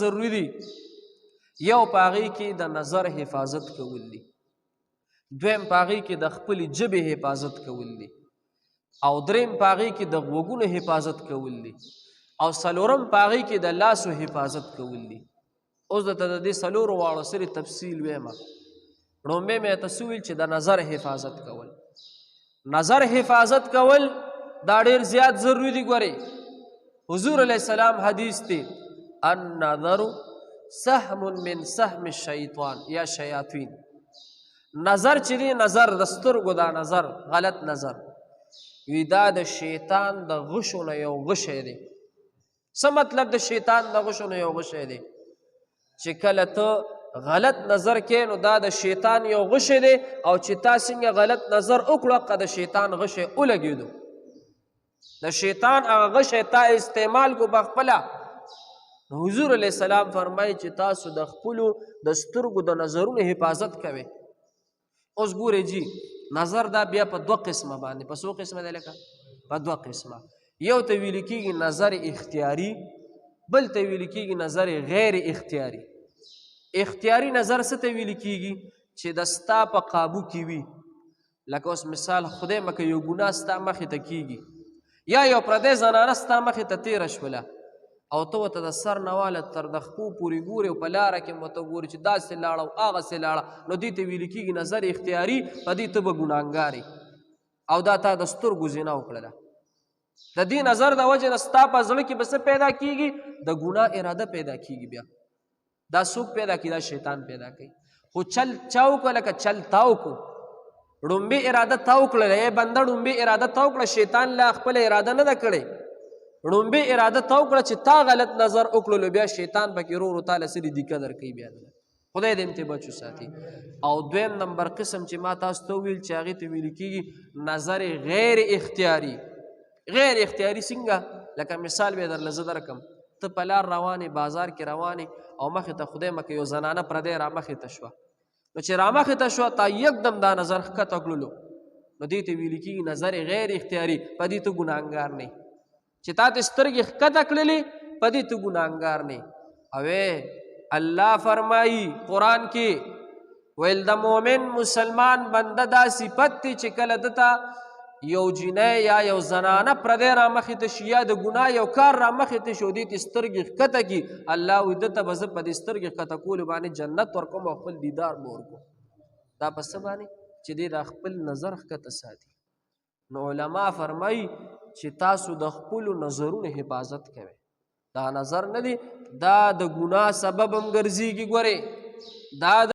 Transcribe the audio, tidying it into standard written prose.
ضروري دي. یو په هغې کې د نظر حفاظت کول دي، دویم په هغې کې د خپلې ژبې حفاظت کول دي، او دریم په هغې کې د غوږونو حفاظت کول دي، او څلورم په هغې کې د لاسو حفاظت کول دي. اوس درته د دې څلورو واړو سرې تفصیل وایم. ړومبی مې ته څه وویل؟ چې د نظر حفاظت کول. نظر حفاظت کول دا ډېر زیات ضروري دي. ګورې، حضور علیه السلام حدیث دی، النظر سهم من سهم الشیطان یا شیاطین. نظر چې دی، نظر د سترګو، دا نظر، غلط نظر وی، دا د شیطان د غشو نه یو غشی دی. څه مطلب د شیطان د غشو نه یو غشی دی؟ چې کله ته غلط نظر کې، نو دا د شیطان یو غشی دی، او چې تا څنګه غلط نظر وکړو، هغه د شیطان غشی ولګېدو. د شیطان هغه غشی تا استعمال کو په خپله. حضور علیه السلام فرمایي چې تاسو د خپلو د سترګو د نظرونو حفاظت کوئ. اوس ګورئ جی، نظر دا بیا په دوه قسمه باندې، په څو قسمه دی؟ لکه په دوه قسمه. یو ته ویل کېږي نظر اختیاري، بل ته ویل کېږي نظر غیر اختیاري. اختیاري نظر څه ته ویل کېږي؟ چې د ستا په قابو کې وي. لکه اوس مثال، خدای مکه، یو ګناه ستا مخې ته کېږي یا یو پردی زنانه ستا مخې ته تېره شوله، او ته ورته د سر نه واله تر د خپو پورې ګورې، او په لاره کې ورته ګورې چې داسې لاړه او هغسې لاړه، نو دې ته ویل کېږي نظر اختیاري. په دې ته به ګناهګار، او دا تا د سترګو زنا وکړله. د دې نظر د وجې نه ستا په زړه کې به څه پیدا کېږي؟ د ګناه اراده پیدا کېږي. بیا دا څوک پیدا کوي؟ دا شیطان پیدا کوي. خو چل چا وکړه؟ لکه چل تا وکړو، ړومبی اراده تا وکړله. ای بنده، ړومبی اراده تا وکړه، شیطان لا خپله اراده نه ده کړې. ړومبی اراده تا وکړه چې تا غلط نظر وکړلو، بیا شیطان پکې رو رو تاله سړي دیکه درکوي. بیا خدای دې ته بچو ساتي. او دویم نمبر قسم چې ما تاسو ته ویل، چې هغې ته ویل کېږي نظر غیر اختیاري. غیر اختیاري څنګه؟ لکه مثال به درله زه درکم. ته په لار روانې، بازار کې روانې، او مخې ته خدای مکه یو زنانه پردی را مخې ته شوه. نو چې را مخې ته شوه، تا یکدم دا نظر ښکته کړلو، نو دې ته ویل کېږي نظر غیر اختیاري. په دې ته ګناهګار نه، چې تا ته سترګې ښکته کړلې، په دې ته ګناهګار نه. او الله فرمایي قرآن کې، ویل د مؤمن مسلمان بنده دا صفت دی چې کله دته یو جینۍ یا یو زنانه پردی را مخې ته شي یا د ګناه یو کار را مخې ته شي، او دې ته سترګې ښکته کړي، الله وایي ده ته به زه په دې سترګې ښکته کولو باندې جنت ورکوم او خپل دیدار به ورکوم. دا په څه باندې؟ چې دې دا خپل نظر ښکته ساتي. نو علما فرمایي چې تاسو د خپلو نظرونو حفاظت کوئ. دا نظر نه دی، دا د ګناه سبب هم ګرځېږي. ګورې، دا